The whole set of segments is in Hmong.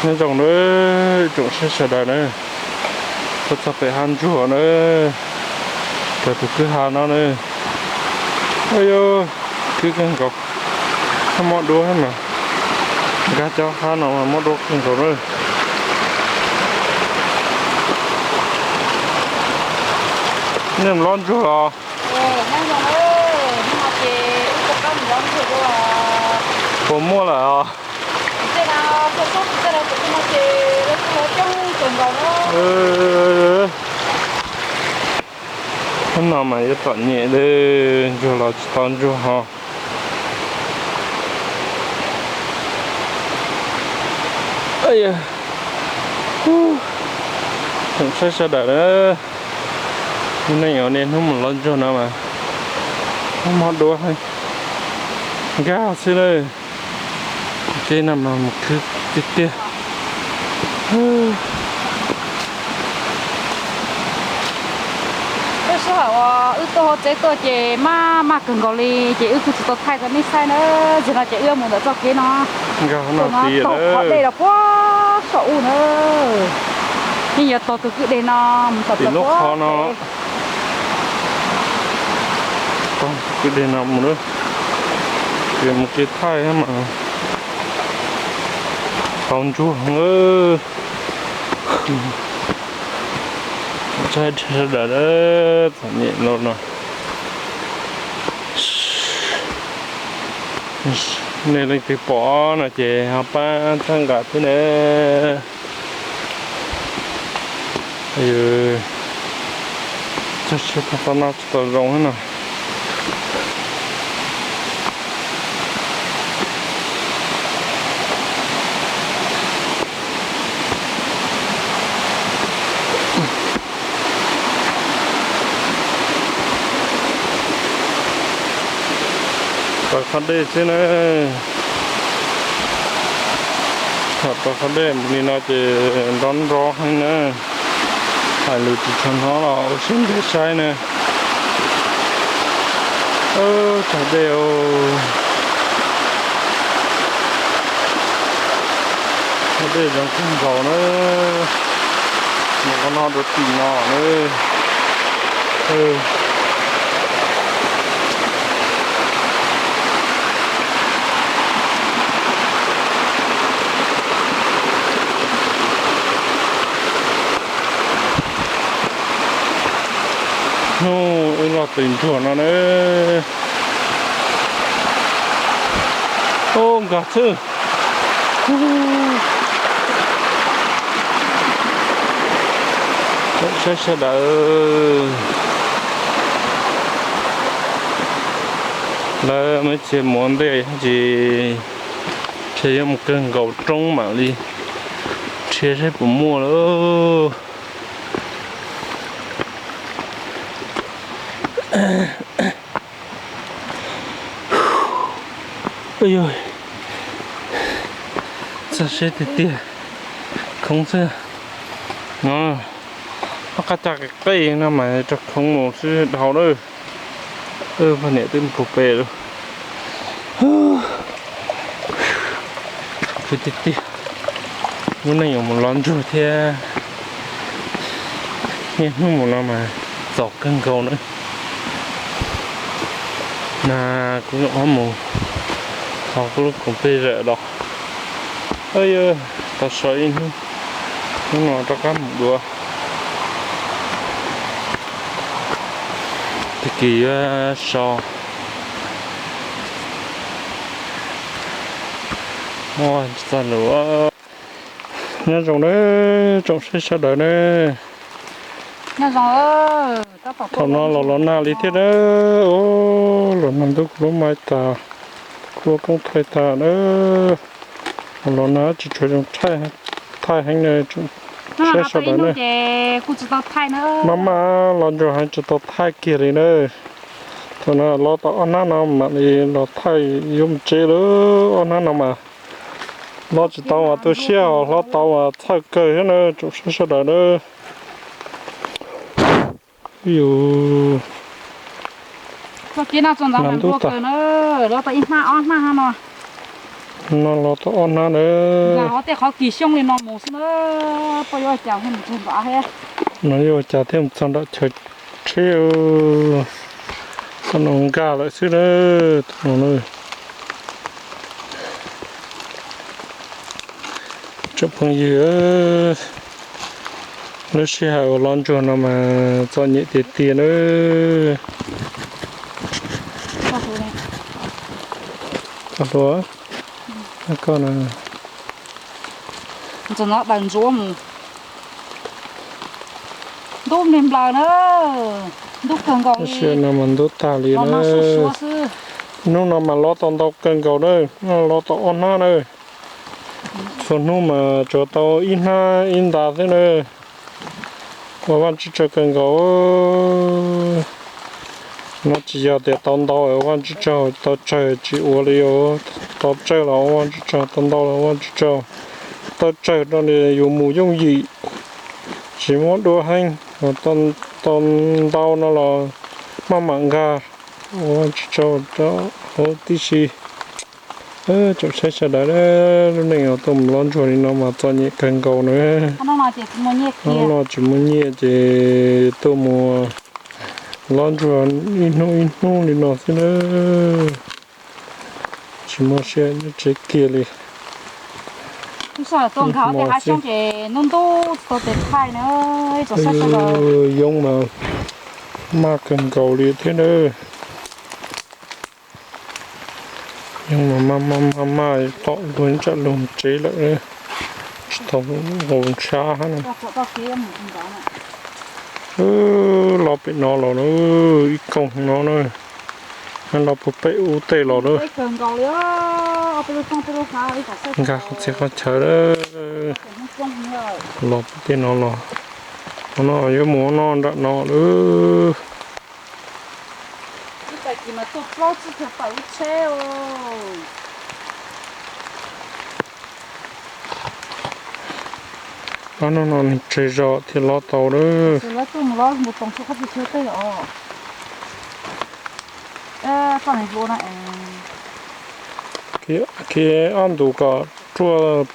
Nyob zoo nawb tsoom saib sawv daws na, tuaj txog pem hav ntsuag na, raws tus kwj ha no na. Ua yog khwb kawg nkaus, mob duab mas, nkag cov hav no mas mob duab kawg nkaus na. Nej mus lov ntsuag los? Puas muaj lawm os? Hnub no mas yuav txom nyem li, ntsuag los tsis tau ntsuag ho. Tsoom saib sawv daws na, nej ua niaj hnub mus lov ntsuag no mas mob duab heev, nkag xwb na. Tej no mas mus khwb tiag tiag. Lub sij hawm uas wb tuaj hauv tsev tuaj ces maj maj kawg nkaus li ces wb kuj tsis tau thaij rau nej saib na. Zaum no ces wb mus ntawm txoj kev no, tus no taug qhov dej los puag saum ub na. Yeej yuav taug tus kwj deg no mus tom lub qhov no. Taug kwj deg no mus, ces mus kev thaij mas tau ntsuag. Sawv daws, txom nyem lauj no. Nej leej twg pom no ces ho pab txhawb nqa thiab na. Txog siav tau no tsis tau zoo no. Raws qhov dej xwb na. Thaum raws qhov dej mus li no ces nrov nrov heev na. Hais lus tsis tshua hnov los ua siab ntev saib na. Tsaus dej, tsaus dej zoo kawg nkaus na. Mus qhov no rau tim no na. Hnub wb los tus ntsuag no na. Ub, nkag xwb. Saib sawv daws, lawv muaj ib txhia mus ua ntej ces ntshe yuav mus kawg nkaus roob mam li nrhiav saib puas muaj lawm. Txog siab tiag tiag, khoov xwb no. Ob qab cag qis qis no mas rau khoov mus sib dhau lawm. Poj niam twb mus puag pem lawm. Khwv tiag tiag, lub neej yuav mus lov ntsuag thiab. Niaj hnub mus no mas txaus kawg nkaus na. Na, kuv yuav mus thov kuv lub koom pej zawm los. Yog tau so ib hnub, hnub no rov qab mus dua. Tag kis yuav so. Muaj tsis txog lus. Nyob zoo nawb tsoom saib sawv daws na. Thaum no los los nag li thiab na. Los nag ntub kuv lub mai tas, kuv lub koob thaij tas na. Los los nag tsis tshua zoo thaij heev na tsoom saib sawv daws na. Maj mam los ntsuag heev tsis tau thaij kiag li na. Thaum no los tau ob hnab no mam li los thaij yuav mus tsev lawm. Ob hnab no mas los tsis tau mas tu siab, los tau mas txhawj kawg thiab na tsoom saib sawv daws na. Yus, nag ntub tas, los tau ib hnab ob hnab no. No los tau ob hnab na. Tej qhov kis xyoob li no mus xwb na, poj yuav ua cas thiaj mus txog nram thiab. No yuav ua cas thiaj mus txog nram chaw tsheb, tau no nkag lawm xwb na. Tsoom phooj ywg, lub sij hawm uas lov ntsuag no mas txom nyem tiag tiag na. Koj hluas, koj no. Ntxuav no daws ntsuav mus. Ntub nplaws nplaws na, ntub kawg nkaus li. Sij no mas ntub tag li na. Hnub no mas lov tau ntau kawg nkaus na, lov tau ob hnab na. Txhua hnub mas tsuas tau ib hnab ib nta xwb na. Ua Vajtswv tsaug kawg nkaus. No tsis yog tias tau ntau, Vajtswv tsaug, tau tsawg tsis ua li os. Tau tsawg los Vajtswv tsaug, tau ntau los Vajtswv tsaug. Tau tsawg no yus mus yooj yim, tsis muab dua heev. Tau ntau no los maj mam nkag, ua Vajtswv tsaug rau huv tib si. Tsoom saib sawv daws, lub neej uas tuaj mus lov ntsuag li no mas txom nyem kawg nkaus na. Hnub no tsis muaj nyiaj ces tuaj mus lov ntsuag ib hnub ib hnub li no xwb na. Tsis muaj siab nyob tsev kiag li. Yoob mas maj kawg nkaus li thiab na. Yoob mas maj maj maj maj tom luag tsam luag tsev lawm, tsis tau nqus sab hab na. Los pem no los na, ib koog no na, los puag pem ub tej los na. Nkag qhov txhia qhov chaw lawm, los puag tej no los, no yuav mus no nram no lawm. Ob no no nws tseg zog thiaj lov tau lawm. Khi ob ntus kom ruaj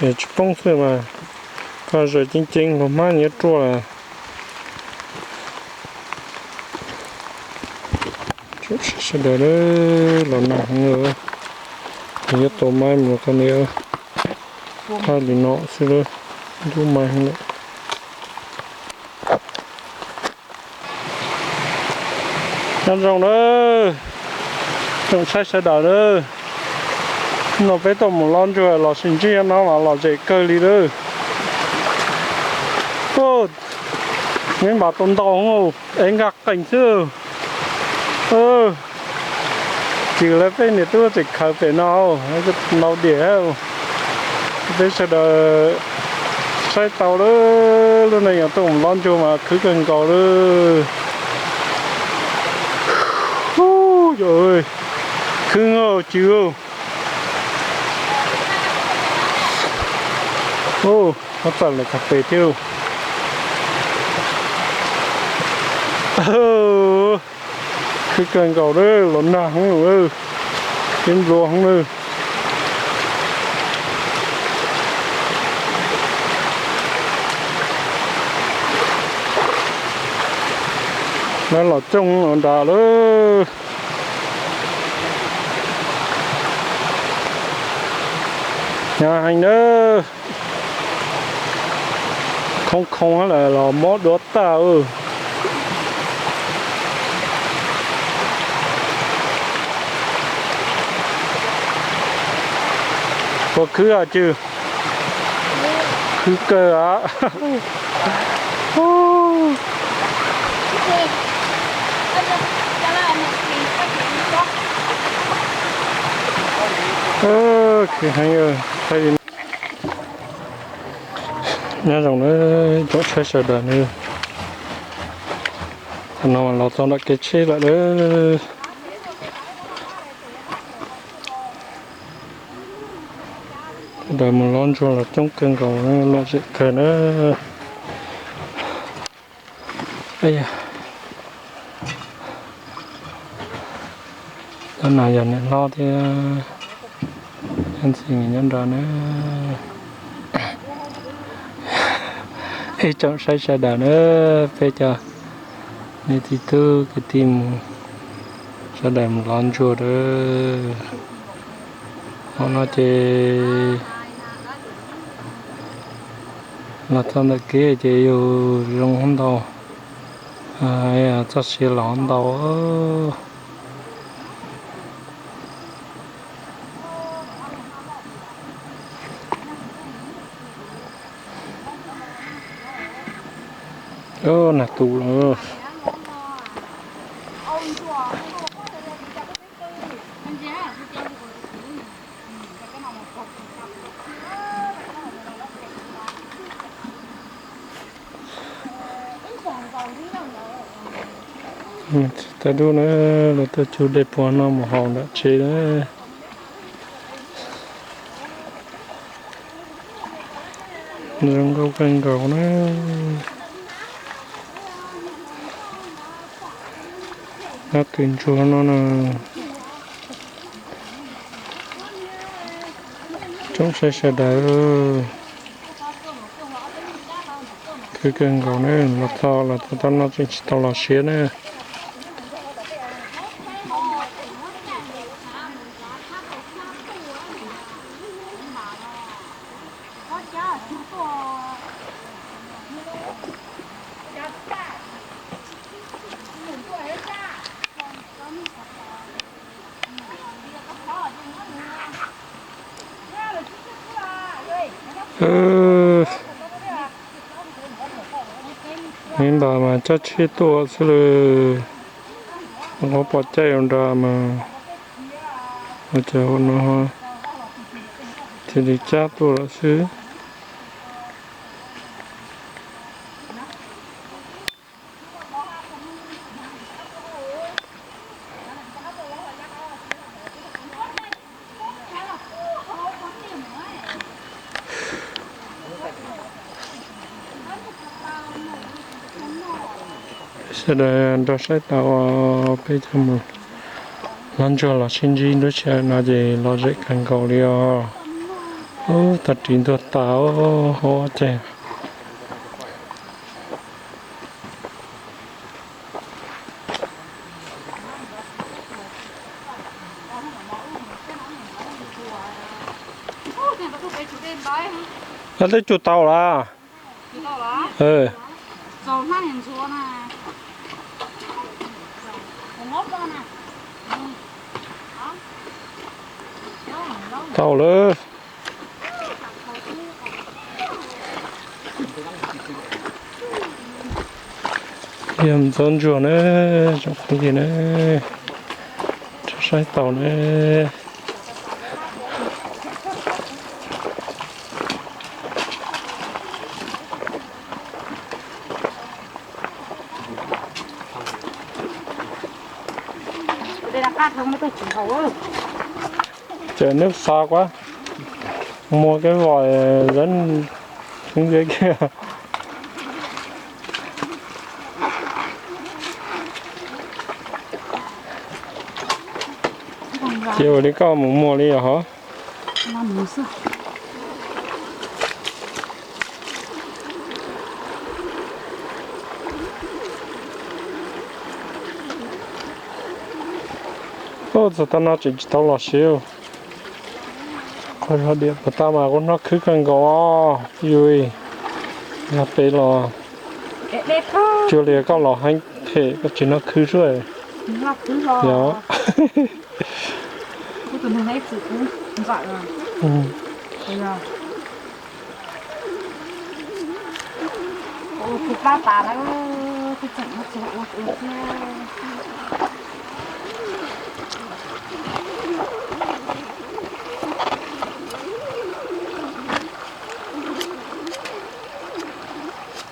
es tsis poob xwb mas, koj zaws ceev ceev luag hmab nyiab ruaj lawm. Sawv daws, los nag heev, yuav tua maib mus koj niam, thaij li no xwb, ntub maib heev lawm. Nyob zoo na, tsoom saib sawv daws na, no peb tuaj mus lov ntsuag los sis ntsib no mas lom zem kawg li lawm. Neb npam tau ntau es nkag qees xwb. Ces lawv peb niam tub tseem khaws pem no, ntau diam. Peb sawv daws saib tau lawm, lub neej yog tuaj mus lov ntsuag mas khwv kawg nkaus lawm. Khwv nkaus cws. Muab txawm lawm tag pem thiab. Khwv kawg nkaus lawm, los nag heev lawm, peb nplua heev lawm. Lawv los coob nram lawm. Hnyav heev na, khoob khoob lawm los mob duav tag. Puas khwv os cws? Khwv kawg a. Khwv heev. Nyob zoo na, tsoom saib sawv daws na, no los txog nram kev tsheb lawm na. Sawv daws mus lov ntsuag los coob kawg nkaus, lom zem kawg na. Cov no yog niam hlob thiab. Ntxim nyob nrog na, ib tsoom saib sawv daws na, peb cov niam txiv tub kwv tij mus, sawv daws mus lov ntsuag a. Hmo no ces los txog ntawm kev ces yus zoo ntau, txoj sia los ntau. Nag tu lawm. Tsis tas dub na, lawv tuaj cug dej puag no mus haus nram tsev na. Zoo nkauj kawg nkaus na. Nyob twg ntsuag no na. Tsoom saib sawv daws, khwv kawg nkaus na, los txog los txog tau no tseem tsis tau los siav na. Npam mas coj tsheb tuaj xwb lawm, qhov pom caij ua nra mas ua cas ua no cia li cab tuaj lawm xwb. Sawv daws nrog saib tau, peb coj mus lov ntsuag los sib ntsib lub sij hawm no ces lom zem kawg nkaus li os. Ub, tag ris ntuag tas hauv ces. Twb cug tau lawm. Tau lawm. Yog ntxoov ntsuag na, tsoom phooj ywg na, tso saib taus na. Ces neb xav kuab muag kab vos zeeb xeeb zeb kiag. Ces ua li koj mus muag li os hov. Txog tau no tseem tsis tau los siav. Qhov zog diam puas tau mas kuv hnov khwv kawg nkaus os. Yus yog pem los cuag li koj los heev them koj tsis hnov khwv xwb. Yog.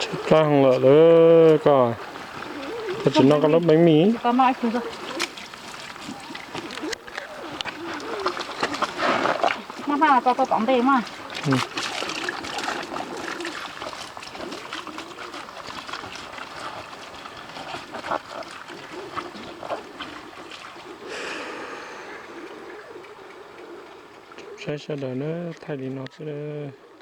Tshaib plab heev lawm lauj koj. Koj tsis noj koj lub peeb mis. Saib sawv daws na, thaij li no xwb.